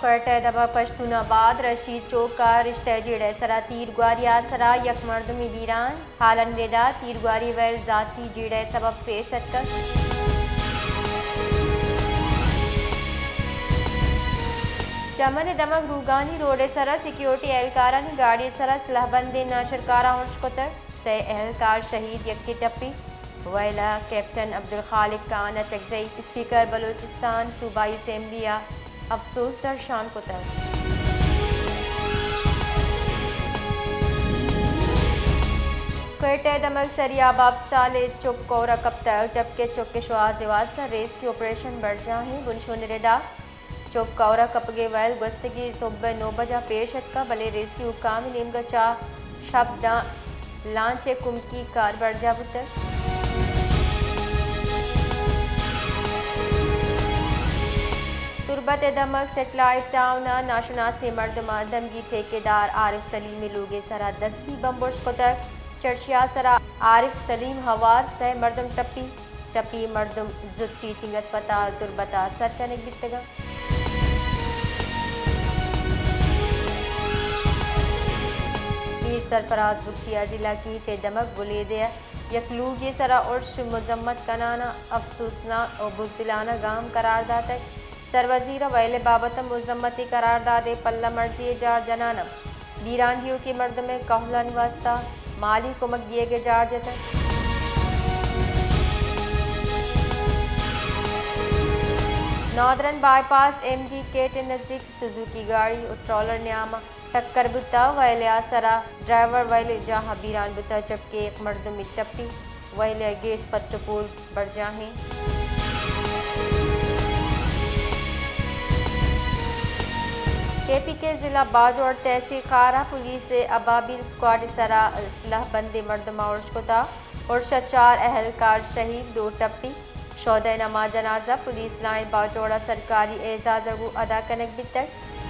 کوئٹہ ءِ دمگ پشتون آباد رشید چوک ءَ رشتہ ءِ جیڑہ ءِ سرا تیرگواری ءِ سرا یک مردمے بیران، حالاں ردا تیرگواری ویل ذاتی جیڑہ ءِ سبب پیش اتکگ۔ چمن ءِ دمگ روگانی روڈ ءِ سرا سیکیورٹی اہلکارانی گاڑی ءِ سرا سلاہ بندیں ناشرکاراں ارش کتگ، سئے اہلکار شہید، یکے ٹپی۔ ویل ءَ کیپٹن عبدالخالق خان ءَ چکزئی، اسپیکر بلوچستان صوبائی اسمبلی ءَ افسوس درشان کتگ۔ کوئٹہ ءِ دمگ سریاب آبسال ءِ چک کور ءَ کپتگ، جبکہ چک ءِ شوہاز ءِ واستہ ریسکیو آپریشن برجاہ ایں۔ بنشون ءِ ردا چک کور ءَ کپگ ءِ ویل گوستگیں سہب ءِ نو بجہ پیش اتکگ، بلے ریسکیو حکام ءِ نیمگ ءَ چہ شپ داں لانچ ءِ کمکی کار برجاہ بوتگ۔ تربت ءِ دمگ سیٹلائٹ ٹاؤن ءَ ناشناسیں مردماں دمگی ٹھیکیدار عارف سلیم ءِ لوگ ءِ سرا دستی بمب ارش کتگ۔ چرشیا ءِ سرا عارف سلیم ہوار سئے مردم ٹپی۔ ٹپی مردم زوت ٹیچنگ اسپتال تربت ءَ سر کنگ بیتگ انت۔ میر سرفراز بگٹی ءَ ضلع کیچ ءِ دمگ بلیدہ ءَ یک لوگے ءِ سرا ارش مذمت کنان ءَ افسوسناک ءُ بزدلانہ گام قرار داتگ۔ سروزیر ءَ ویل ءِ بابت ءَ مذمتی قرار دات ءُ پلہ مرزی ءِ جار جنان ءَ بیران دیوکیں مردم ءِ کہولانی واستہ مالی کمک دیگ ءِ جار جتگ۔ نادرن بائی پاس ایم ڈی گیٹ ءِ نزیک سوزوکی گاڑی ءُ ٹرالر ءِ نیام ءَ ٹکر بوتگ، ویل ءِ آسرا ڈرائیور ویل ءِ جاہ ءَ بیران بوتگ، جبکہ یک مردمے ٹپی۔ ویل ءِ گیش پٹ ءُ پول برجاہ ایں۔ کے پی کے ضلع باجوڑ تحصیل کار ءَ پولیس ءِ ابابیل اسکواڈ ءِ سرا سلاہ بندیں مردماں ارش کتگ۔ ارش ءَ چار اہلکار شہید، دو ٹپی۔ شہدائے نماز جنازہ پولیس لائن باجوڑ ءَ سرکاری اعزاز ءَ گوں ادا کنگ بیتگ۔